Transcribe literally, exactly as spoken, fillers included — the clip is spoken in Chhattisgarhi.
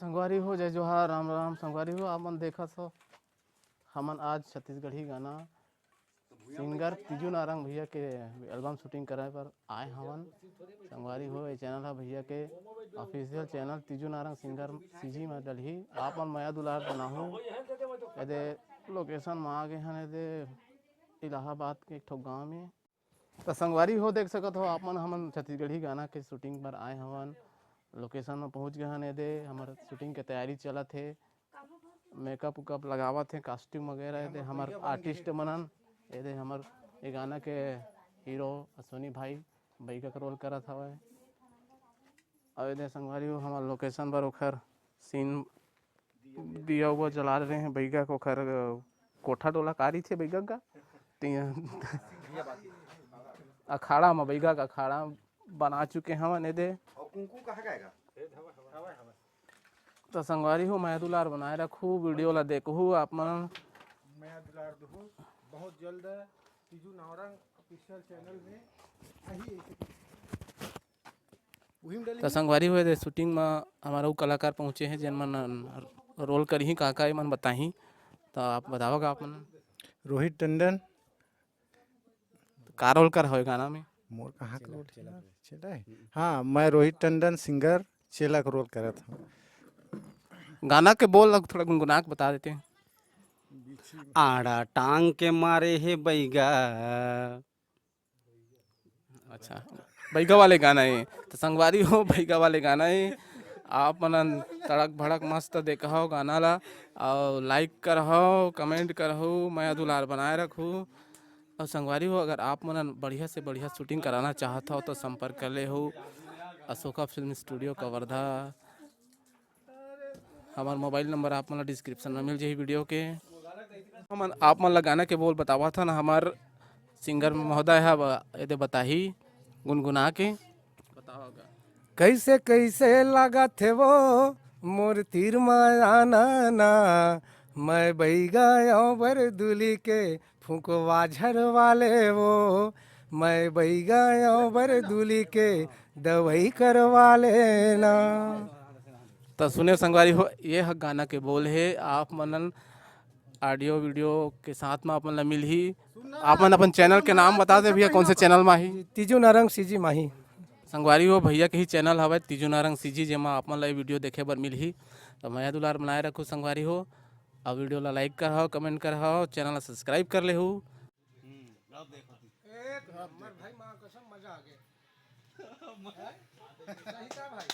संगवारी हो, जय जोहार, राम राम। संगवारी हो, आप मन देखत हो, हमन आज छत्तीसगढ़ी गाना सिंगर तीजू नारंग भैया के एल्बम शूटिंग करे बर आए हवन। संगवारी हो, ये चैनल ह भैया के official channel Tiju Narang singer CG में डलही। आप मन मया दुलार बनाहू। एदे लोकेशन में आ गए हन, एदे इलाहाबाद के एक ठो गांव में। त संगवारी हो, देख सकत हो आप मन, हमन छत्तीसगढ़ी गाना के शूटिंग बर आए हवन। लोकेशन में पहुंच गए हन। एदे हमर शूटिंग के तैयारी चलत हे, मेकअप उकअप लगावत हे, कॉस्ट्यूम वगैरह। एदे हमर आर्टिस्ट मनन, एदे हमर ये गाना के हीरो अश्विनी भाई बइगा के रोल करत हवय। अउ एदे संगवारी हो, हमर लोकेशन बर ओखर सीन दिया उआ जला रहे हैं बइगा के, ओखर कोठा डोला का रहिथे बइगा का, तिया अखाड़ा म, बइगा का अखाड़ा बना चुके हवन एदे। और कुंकू कहाँ गएगा? त संगवारी हो, मया दुलार बनाए रखू, वीडियो ला देखहू आप मन। मया दुलार दुहू, बहुत जल्द तीजू नारंग ऑफिशियल चैनल में आही। त संगवारी हो, एदे शूटिंग म हमर अउ कलाकार पहुँचे हैं, जेन मन रोल करही, का का एमन बताही, त आप बतावा गा आप मन। रोहित टंडन। का रोल कर हवे गाना में? मोर कहाँ के रोल चेला, चेला है? हाँ, मैं रोहित टंडन सिंगर चेला के रोल करत हूँ। गाना के बोल ला थोड़ा गुनगुना के बता देते हैं। आड़ा टांग के मारे हे बइगा। अच्छा, बइगा वाले गाना हे। त संगवारी हो, बइगा वाले गाना हे। आप मन तड़क भड़क मस्त देखहव गाना ला, अउ लाइक करहव, कमेंट करहव, मया दुलार बनाए रखू। अउ संगवारी हो, अगर आप मन बढ़िया से बढ़िया शूटिंग कराना चाहत हव, त संपर्क कर लेहू अशोका फिल्म स्टूडियो कवर्धा। हमर मोबाइल नंबर आप मन ला डिस्क्रिप्शन में मिल जाही वीडियो के। हमन आप मन ला गाना के बोल बतावत हन, हमर सिंगर महोदय ह ब-, एदे बताही, गुनगुना के। बताओ गा। कैसे कैसे लागत हे वो मोर तीर मा आना ना, मैं बइगा आंव बरदुली के फुकवा झरवा ले वो, मैं बइगा आंव बरदुली के दवई करवा लेना। त सुने संगवारी हो, ये ह गाना के बोल हे, आप मनन ऑडियो वीडियो के साथ में आप मन ला मिलही। आप मन अपन चैनल के नाम बता दे भैया, कौन से चैनल में आही? तीजू नारंग सीजी माही। संगवारी हो, भैया के ही चैनल हवय तीजू नारंग सीजी, जेमा आप मन ला ये वीडियो देखे बर मिलही। त मया दुलार बनाए रखू संगवारी हो, अउ वीडियो ला लाइक करहव, कमेंट करहव, चैनल ला सब्सक्राइब कर लेहू। एक नंबर भाई, माँ कसम मजा आ गया। सही था भाई।